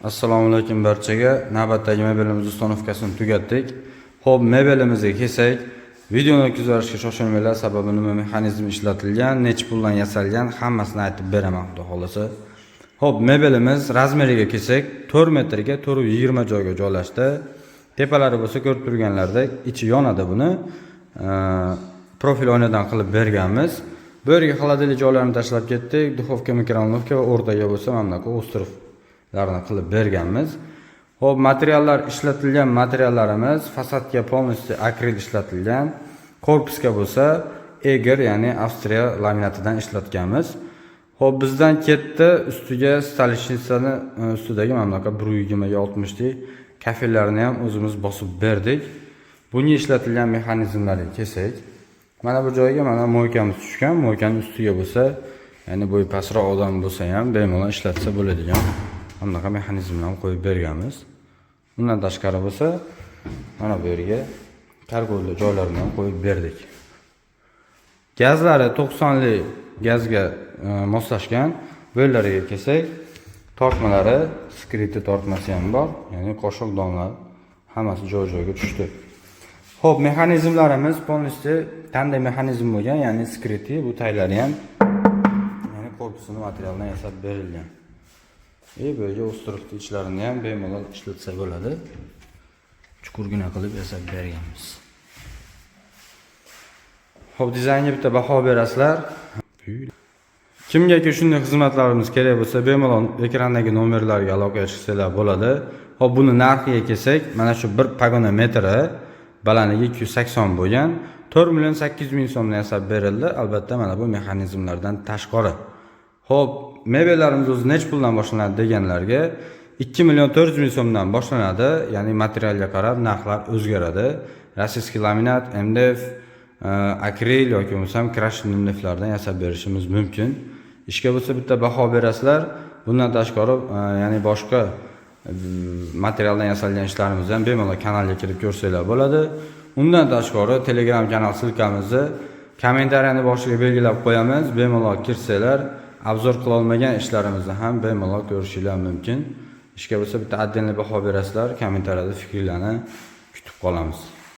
Assalomu alaykum barchaga. Navbatdagi mebelimiz установка sini tugatdik. Xo'p, mebelimizga kelsak, videoni kuzatishga shoshilmanglar, sababi nima mexanizm ishlatilgan, necha puldan yasalgan, hammasini aytib beraman, xudo xohlasa. Xo'p, mebelimiz razmeriga kelsak, 4 metrga 420 joyga joylashdi. Tepalari bo'lsa, ko'rib turganlaridek, ichi yonadi buni. Profil oynadan qilib berganmiz. Bu yerga холодильник joylarini tashlab ketdik, духовка, микроволновка va o'rtaga bo'lsa mana bunaqa остров larni qilib berganmiz. Xo'p, materiallar, ishlatilgan materiallarimiz fasadga полностью akril ishlatilgan, korpusga bo'lsa Eger, ya'ni Avstriya laminatidan ishlatganmiz. Xo'p, bizdan ketdi ustiga столешница ni ustidagi mana bunaqa 120 ga 60 lik kafellarni ham o'zimiz bosib berdik. Bunga ishlatilgan mexanizmlarga kelsak, mana bu joyga mana мойка miz tushgan, мойка ning ustiga bo'lsa, ya'ni bo'yi pastroq odam bo'lsa ham bemalol ishlatsa bo'ladigan bunaqa mexanizmlarni qo'yib berganmiz. Undan tashqari bo'lsa, mana bu yerga kargo joylarini ham qo'yib berdik. Gazlari 90 lik gazga moslashgan. Bu yerlariga kelsak, tortmalari скрытый tortmasi ham bor, ya'ni qoshiq donlar hammasi joy-joyiga tushdi. Xo'p, mexanizmlarimiz полностью tandem mexanizm bo'lgan, ya'ni скрытый, bu taylari ham, ya'ni korpusini materialdan yasab berilgan. И bu yerga остров ni ichlarini ham bemalol ishlatsa bo'ladi. Chuqurgina qilib yasab berganmiz. Xo'p, dizaynga bitta baho berasizlar. Kimgaki shunday xizmatlarimiz kerak bo'lsa, bemalol ekrandagi nomerlarga aloqaga chiqsanglar bo'ladi. Xo'p, buni narxiga kelsak, mana shu bir pogona metri balandligi 280 bo'lgan, 4 million 800 ming so'mdan yasab berildi. Albatta, mana bu mexanizmlardan tashqari. Xo'p, mebellarimiz o'zi necha puldan boshlanadi deganlarga, 2 million 400 ming so'mdan boshlanadi. Ya'ni materialga qarab narxlar o'zgaradi. Российский laminat, MDF, akril yoki bo'lmasam крашеный MDFlardan yasab berishimiz mumkin. Ishga bo'lsa bitta baho berasizlar. Bundan tashqari, ya'ni boshqa materialdan yasalgan ishlarimizni ham bemalol kanalga kirib ko'rsanglar bo'ladi. Undan tashqari Telegram kanal ссылка mizni kommentariyani boshiga belgilab qo'yamiz. Bemalol kirsanglar, обзор qila olmagan ishlarimizni ham bemalol ko'rishinglar mumkin. Ishga bo'lsa bitta отдельный baho berasizlar, kommentariyada fikringlarni kutib qolamiz.